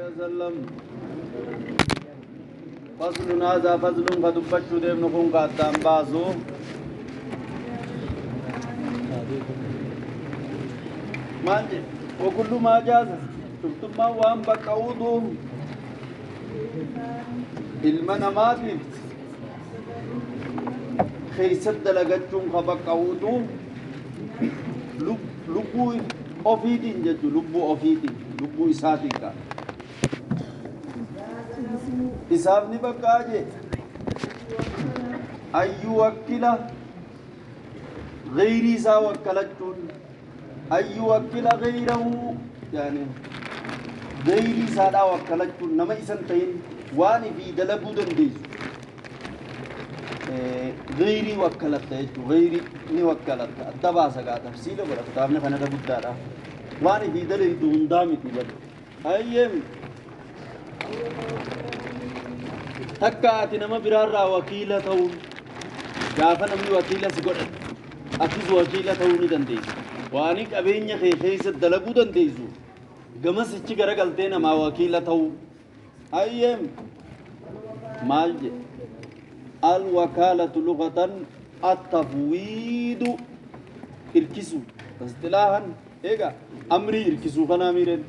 وسلم. فصل هذا فصل كدبچو ديم نكون قدام بازو مال وكل ما جاز شفتم ما وان بقعودو ilma namaatiif keeysat dalagachuun ka baqqa'uutu lubbuu ofiitiin jechu lubbuu ofiitiin lubbuu isaatiin ka isaaf ni baqqa'a jee ayyuu wakkila gayrii isaa wakkalachuun ayyuu wakkila gayrahu yaani gayrii isaadhaa wakkalachuun nama isan ta'in waan ifii dalaguu dandeessu gayrii wakkalatta jechuun gayrii ni wakkalatta adda baasa gaa tafsiila godha kitaabni kanarra guddaadha waan ifii dalaydu hundaa miti bal ayyeem takka ati nama biraarraa wakiila ta'uun gaafa namni wakiila si godhate atis wakiila ta'uu ni dandeessa waani qabeenya kee keessa dalaguu dandeessu gamasichi garagaltee namaa wakiila ta'uu ayyeem maal jedhe الوكالة لغة التفويض اركسو اصطلاحا ايغا امري اركسو كنا ميرن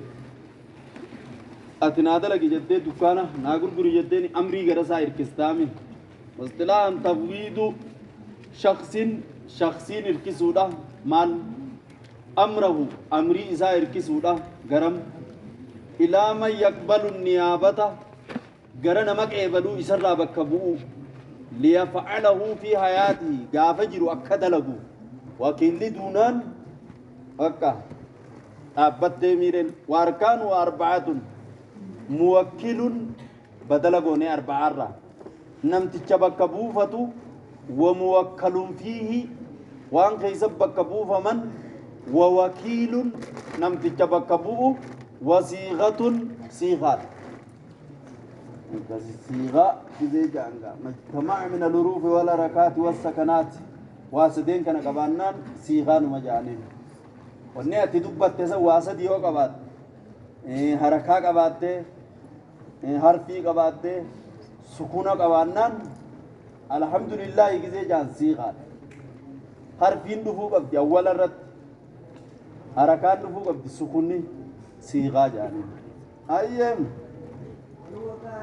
اتنا دلقي جدي دكانه ناغرغري جدين امري غرسا اركستامي اصطلاحا تفويض شخص شخصين اركسو ده مال امره امري اسا اركسو ده غرم الى من يقبل النيابه غرنا مقبلو اسرا بكبو ليفعله في حياته غافجر أكدلغو وكيل دونان أكا أبت ميرن واركان وأربعة موكل بدلغوني أربعة را نمت بكبوفتو وموكل فيه وان كيس بكبوف من ووكيل نمت بكبو وصيغة صيغات الصيغة كذا جانغا مجتمع من الحروف والحركات والسكنات واسدين كان قبانان صيغة مجانين وني اتي دبت واسد يو قبات حركة قبات حرفي قبات سكون قبانان الحمد لله كذا جان صيغة حرفين دفو قبدي اول الرد حركات دفو قبدي سكوني صيغة جانين ايام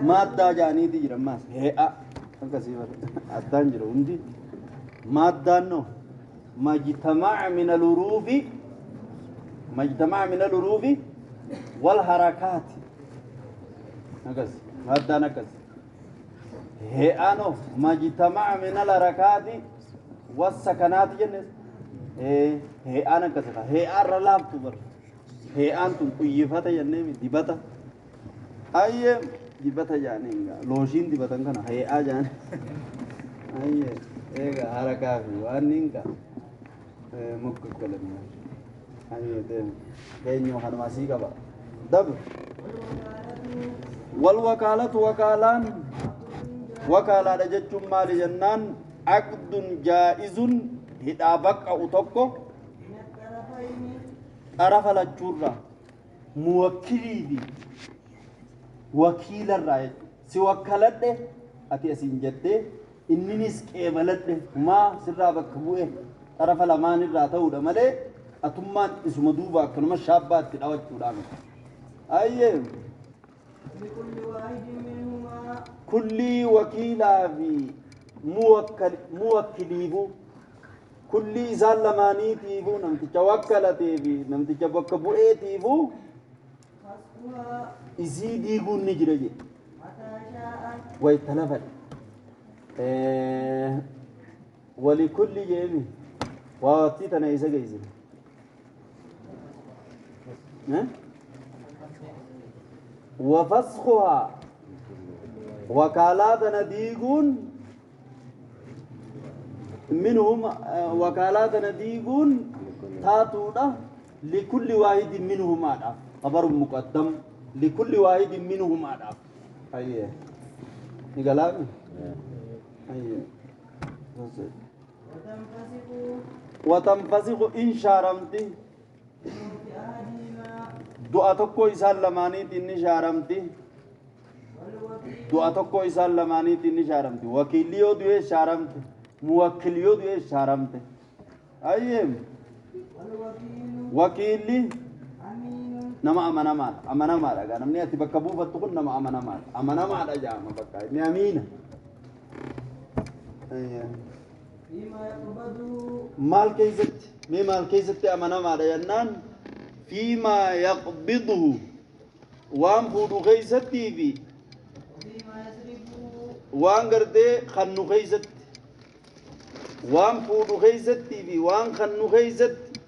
مادة جانيتي جرا ماس هيا akkasii addaan jira hundi maaddaan no majtamac min alhuruufi majtamac min alhuruufi walharakaati akkas maaddaan akkas he'ano majtamac min alharakaati wassakanaati jennes he'aan akkas he'aarra laaftu bar he'aan tun quyyifata jenneemi dibata ayyee dibata jaaniin looshiin dibatan kana he'aa jaani ayyee eega harakaa fi waan ninka mukkakkalanii ayyee deemu keenyoo kanuma asii qaba dab walwakaalatu wakaalaan wakaalaadha jechuun maali jennaan aqdun jaa'izun hidhaa baqqa'u tokko xarafa lachuurraa muwakkilii fi wakiilarraa jechuudha. Si wakkaladhe ati asiin jettee inninis qeebaladhe humaa sirraa bakka bu'e xarafa lamaanirraa ta'uudha malee atummaan isuma duuba akkanuma shaabbaatti dhawachuudhaa miti. Ayyee kullii wakiilaa fi muwakkiliifuu kullii isaan lamaaniitiifuu namticha wakkalatee fi namticha bakka bu'eetiifuu isii diiguun ni jira jedhe wayta lafadhe walikulli jeemi waawattii tana isa geessine وفسخها وكالاتنا ديقون منهم وكالاتنا ديقون تاتودا لكل واحد منهما خبر مقدم لكل واحد منهما أيه نقلامي أيه وتنفسخ إن شارمتي Du'a tokko isaan lamaaniitiin ni shaaramti. Du'a tokko isaan lamaaniitiin ni shaaramti. Wakiilli yoo du'e shaaramte, muwakkil yoo du'e shaaramte. Ayyeem. Wakiilli nama amanamaadha. Amanamaadha gaa namni ati bakka buufattu kun nama amanamaadha. Amanamaadha jaama bakka inni amiina. Maal keessatti mee maal keessatti amanamaadha jennaan fiimaa yaqbiduhu waan fuudhu keessattii fi waan gartee kannu keessatti waan fuudhu keessattii fi waan kannu keessatti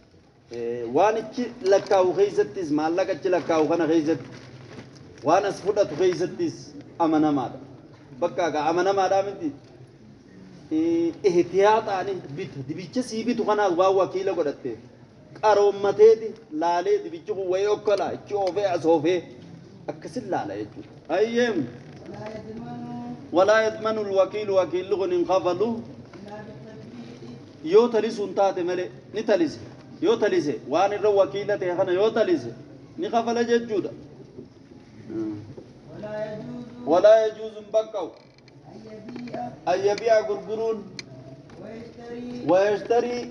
waan ichi lakkaa'u keessattis maallaqa ichi lakkaa'u kana keessatti waan as fudhatu keessattis amanamaadha. Bakka egaa amanamaadhaa miti. Ihtiyaaxaani bita dibicha sii bitu kanaas waan wakiila godhatte qaroommateeti laalee dibichi kun wayii okkola ichi oofee as oofee akkasin laala jechuudha. Ayyeem. Walaa yadmanu wakiilu wakiilli kun hin kafalu yoo talisuun taate malee ni talise yoo talise waan irra wakiila ta'e kana yoo talise ni kafala jechuudha. Walaa yajuuzu hin baqqa'u an yabii'a gurguruun wayashtarii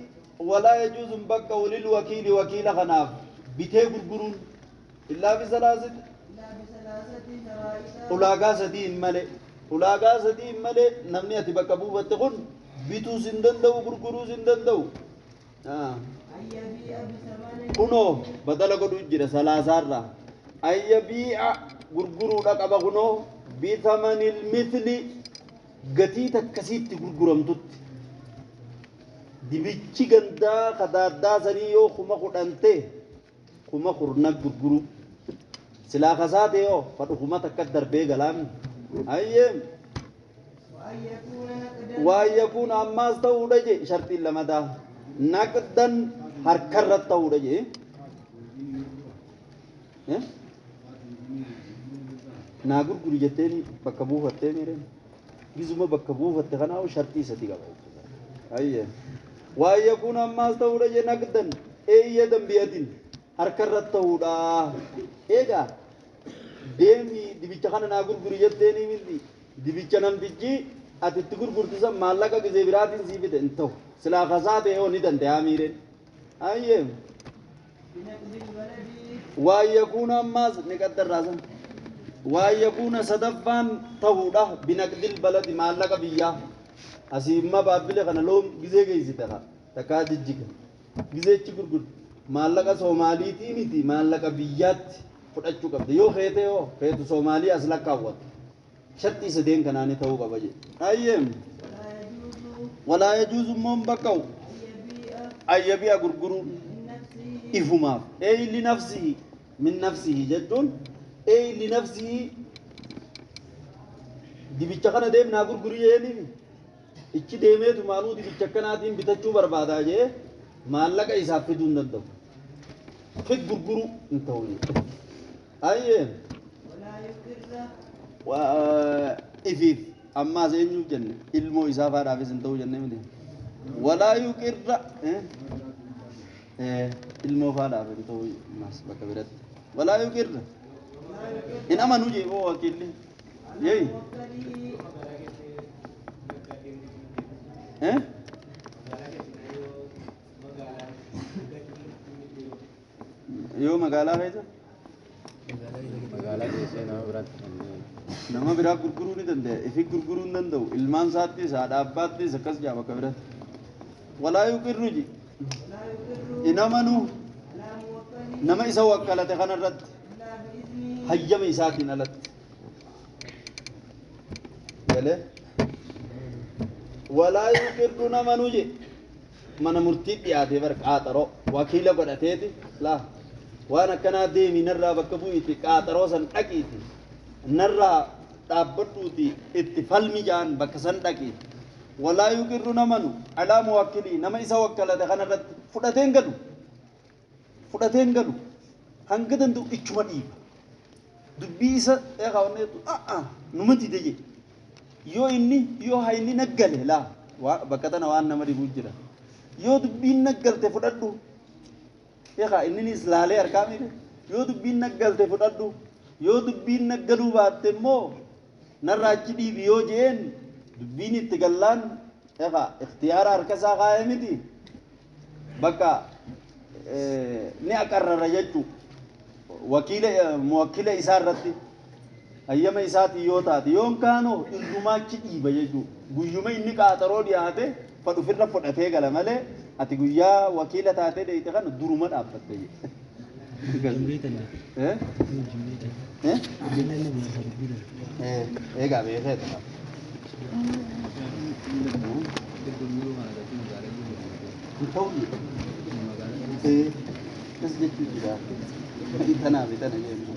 walaa yajuuzu hin baqqa'u lil wakiili wakiila kanaaf bitee gurguruun illaa bisalaasati ulaagaa sadiin malee ulaagaa sadiin malee namni ati bakka buufatte kun bituus hin danda'u gurguruus hin danda'u. Kunoo badala godhuu jira salaasaarraa an yabii'a gurguruudha qaba kunoo bithamanil mithli gatii takkasiitti gurguramtutti dibichi gandaa kadaaddaa sanii yoo 10,000 ta'e 10,000 gurguruu silaa kasaa ta'e yoo fadhu 1,000 darbee galaami ayyeem waan yakuuna ammaas ta'uudha je sharxiin lamadaa naqdan harkarra ta'uudha je. Naa gurguri jetteeni bakka buufattee miireen gizuma bakka buufatte kanaahu sharxii sadi qaba jechuudha. Ayyee waan yakuuna ammaas ta'uudha je naqdan eeyyadan biyadin harkarra ta'uudha. Eegaa deemi dibicha kana naa gurguri jetteeni miti dibicha namtichi ati itti gurgurtu san maallaqa gizee biraatiin sii fide hin ta'u silaa kasaa ta'e hoo ni danda'a miireen. Ayyee waan yakuuna ammaas ni qaddarraa san waan yakuuna sadaffaan ta'uudha binaqdil baladi maallaqa biyyaa asii imma baabbile kana loon gizee geessite ka takkaa jijjiga gizeechi gurgurte maallaqa Soomaaliitii miti maallaqa biyyaatti fudhachuu qabda yoo feete yoo feetu Soomaalii as lakkaawwatu sharxii sadeen kanaani ta'uu qaba jedhe. Ayyee walaa yajuuzu immoo hin baqqa'u an yabi'a gurguruun ifumaaf ey li nafsihi min nafsihi jechuun ey li nafsihi dibicha kana deemnaa gurgurii jeeniimi ichi deemeetu maaluu dibicha akkanaatiin bitachuu barbaadaa jee maallaqa isaaf fiduu hin danda'u. Fid gurguruu hin ta'u jedhe. Ayyee ifiif ammaas eenyuuf jenne ilmoo isaa faadhaafis hin ta'u jenne miti. Walaa yuqirra ilmoo faadhaaf hin ta'u ammaas bakka biratti. Walaa yuqirra hin amanu jee boo wakiilli. Yee. Eh? Yoo magaalaa keessa Magaalaa keessee nama biraatti kennee. Nama biraa gurguruu ni danda'a. Ifi gurguruu hin danda'u. Ilmaan isaattis haadha abbaattis akkas jaa bakka biratti. Walaa yuqirru ji. Hin amanu nama isa wakkalate kanarratti hayyama isaatiin alatti. Galee. Walaa yuqirru namanu je. Mana murtii dhiyaatee bar qaaxaroo wakiila godhateeti laa waan akkanaa deemi narraa bakka bu'iiti qaaxaroo san dhaqiiti narraa dhaabbadhuuti itti falmi ja'an bakka san dhaqiiti. Walaa yuqirru namanu alaa muwakkilii nama isa wakkalate kanarratti fudhatee hin galu. Fudhatee hin galu. Hanga danda'u ichuma dhiiba. Dubbii isa eegaa wanni jettu a'a numa dide jedhe. Yoo inni yoo hayni naggale laa bakka tana waan nama dhibu jira. Yoo dubbiin naggalte fudhadhu. Eegaa inninis laalee harkaa miidhe. Yoo dubbiin naggalte fudhadhu, yoo dubbiin naggaluu baatte immoo narraa achi dhiibi yoo jeen, dubbiin itti gallaan egaa ikhtiyaara harka isaa kaa'ee miti, bakka ni aqarrara jechuu wakiila muwakkila isaa irratti hayyama isaatiin yoo taate, yoon kaanoo irrumaa achi dhiiba jechuu. Guyyuma inni qaaxaroo dhiyaate fadhufirra fudhatee gala malee, ati guyyaa wakiila taatee dheeyte kana duruma dhaabbatte jedhe. Eh? Eh? Egaa beekee ta'a. Hin ta'u. Eh, akkas jechuu jira. Tanaaf tana jennu.